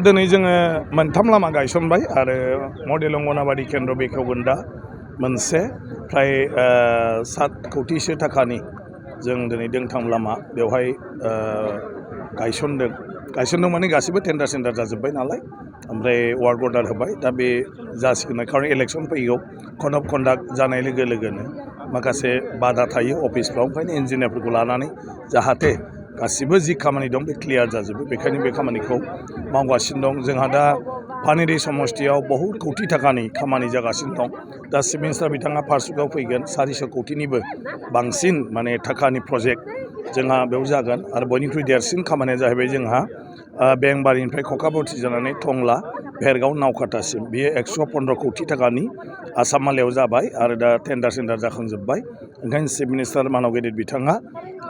दिनै जोङो मोनथाम लामा गायसनबाय आरो मडेल अंगनाबादि केन्द्र बेखेवगोन दा मोनसे फ्राय 7 कौटिसो थाखानि जों दिनै दोंथाम लामा बेवहाय गायसनदों माने गासिबो टेन्डार सेन्डार जाजोब्बाय नालाय ओमफ्राय वार्क अर्डार होबाय दा बे जासिगोन खारन इलेक्सन फैगौ कड अफ कन्डाक्ट जानाय लोगो लोगोनो माखासे बादा थायो अफिसफ्राव ओंखायनो इन्जिनियारफोरखौ लानानै जाहाथे गासिबो जि खामानि दं बे क्लियार जाजोबो बेखायनो बे खामानिखौ मावगासिनो दं जोंहा दा पानेरि समष्टियाव बहुत कौटि थाखानि खामानि जागासिनो दं दा चिफ मिनिस्टार बिथाङा फार्स्टआव फैगोन 400 कौटिनिबो बांसिन माने थाखानि प्रजेक्ट जोंहा बेयाव जागोन आरो बयनिख्रुइ देरसिन खामानिया जाहैबाय जोंहा बेंबारिनिफ्राय ककाबती जानानै टंला भेरगाव नावकाटासिम बेयो 115 कौटि थाखानि आसाम मालायाव जाबाय आरो दा टेन्डार सेन्डार जाखांजोब्बाय ओंखायनो चिफ मिनिस्टार मानव गेदेर बिथाङा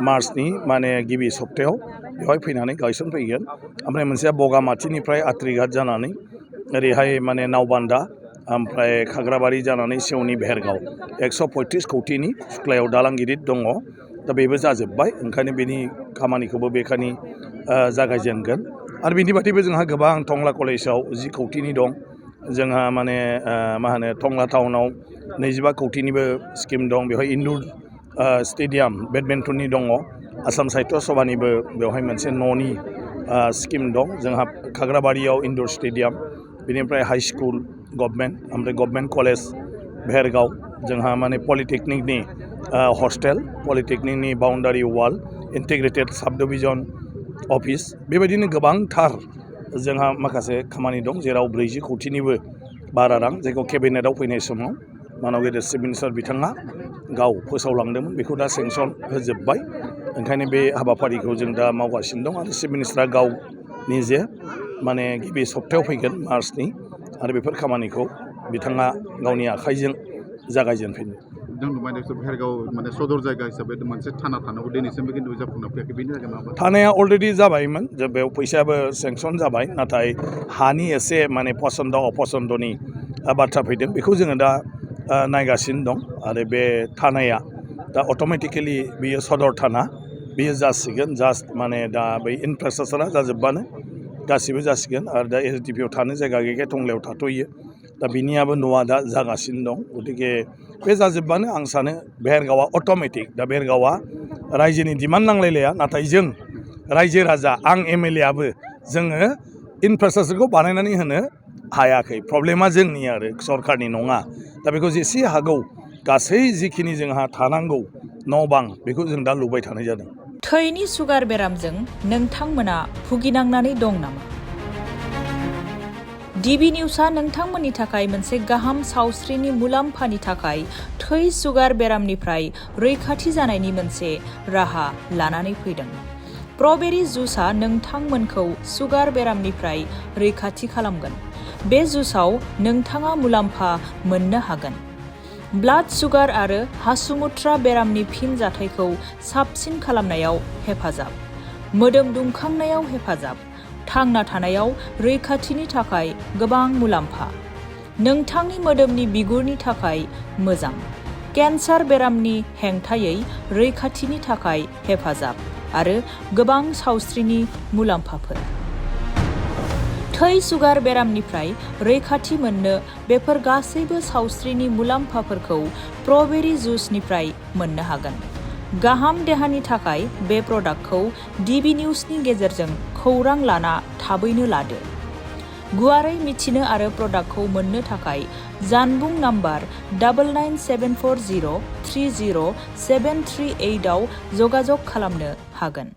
मार्चनि माने गिबि सप्तायाव बेवहाय फैनानै गायसनफैगोन ओमफ्राय मोनसेया बगामाथिनिफ्राय आत्रिघाट जानानै ओरैहाय माने नावबान्दा ओमफ्राय खाग्राबारि जानानै सेवनि भेरगाव 135 कौटिनि सुक्लायाव दालां गिदिर दङ दा बेबो जाजोब्बाय ओंखायनो बेनि खामानिखौबो बेखानि जागायजेनगोन आरो बिनि बादैबो जोंहा गोबां टंला कलेजाव 10 कौटिनि दं जोंहा माने मा होनो टंला टाउनाव 25 कौटिनिबो स्किम दं बेवहाय इनडोर स्टेडियाम बेडमिन्टननि दङ आसाम साहित्य सभानिबो बेवहाय मोनसे न'नि स्किम दं जोंहा खाग्राबारियाव इनडोर स्टेडियाम बेनिफ्राय हाई स्कुल गभर्नमेन्ट ओमफ्राय गभर्नमेन्ट कलेज भेरगाव जोंहा माने पलिटेकनिकनि हस्टेल पलिटेकनिकनि बाउन्डारि वाल इन्टिग्रेटेड साब डिभिजन अफिस बेबायदिनो गोबांथार जोंहा माखासे खामानि दं जेराव 40 कौटिनिबो बारा रां जायखौ केबिनेटआव फैनाय समाव मानव गेदेर चिफ मिनिस्टार बिथाङा गाव फोसावलांदोंमोन बेखौ दा सेंसन होजोब्बाय ओंखायनो बे हाबाफारिखौ जों दा मावगासिनो दं आरो चिफ मिनिस्टारा गाव निजे माने गिबि सप्तायाव फैगोन मार्चनि आरो बेफोर खामानिखौ बिथाङा गावनि आखाइजों जागायजेनफिनगोन जों नुबाय भेरगाव माने सदर जायगा हिसाबै मोनसे थाना थानांगौ दिनैसिमबो खिन्थु जाफुंना फैयाखै बेनि थाखाय मा थानाया अलरेडि जाबायमोन जे बेयाव फैसायाबो सेंसन जाबाय नाथाय हानि एसे माने पसन्द अपसन्दनि बाथ्रा फैदों बेखौ जोङो दा नायगासिनो दं आरो बे थानाया दा अट'मेटिकेलि बियो सदर थाना बियो जासिगोन जास्ट माने दा बै इनफ्रास्ट्राक्चारा जाजोब्बानो गासिबो जासिगोन आरो दा एसडिपिआव थानो जायगा गैयैखाय टंलायाव थाथ'यो दा बिनियाबो न'आ दा जागासिनो दं गतिके बे जाजोब्बानो आं सानो भेरगावआ अट'मेटिक दा भेरगावआ रायजोनि डिमान्ड नांलायलाया नाथाय जों रायजो राजा आं एमएलए आबो जोङो इनफ्रास्ट्राक्चारखौ बानायनानै होनो हायाखै प्रब्लेमा जोंनि आरो सरकारनि नङा दा बेखौ जेसे हागौ गासै जिखिनि जोंहा थानांगौ न' बां बेखौ जों दा लुबाय थानाय जादों थैनि सुगार बेरामजों नोंथांमोना भुगिनांनानै दं नामा? डिबि निउसआ नोंथांमोननि थाखाय मोनसे गाहाम सावस्रिनि मुलाम्फानि थाखाय थै सुगार बेरामनिफ्राय रैखाथि जानायनि मोनसे राहा लानानै फैदों। स्ट्रबेरी जुसआ नोंथांमोनखौ सुगार बेरामनिफ्राय रैखाथि खालामगोन। बे जुसआव नोंथाङा मुलाम्फा मोननो हागोन। ब्लाड सुगार आरो हासुमुत्रा बेरामनि फिनजाथायखौ साबसिन खालामनायाव हेफाजाब, मोदोम दुंखांनायाव हेफाजाब, थांना थानायाव रैखाथिनि थाखाय गोबां मुलाम्फा, नोंथांनि मोदोमनि बिगुरनि थाखाय मोजां, केन्सार बेरामनि हेंथायै रैखाथिनि थाखाय हेफाजाब आरो गोबां सावस्रिनि मुलाम्फाफोर। थै सुगार बेरामनिफ्राय रैखाथि मोननो बेफोर गासैबो सावस्रिनि मुलाम्फाफोरखौ स्ट्रबेरी जुसनिफ्राय मोननो हागोन। गाहाम देहानि थाखाय बे प्रडाक्टखौ डिबि निउसनि गेजेरजों खौरां लाना थाबैनो लादो। गुवारै मिथिनो आरो प्रडाक्टखौ मोननो थाखाय जानबुं नाम्बार 99740307338 आव जगाजग खालामनो हागोन।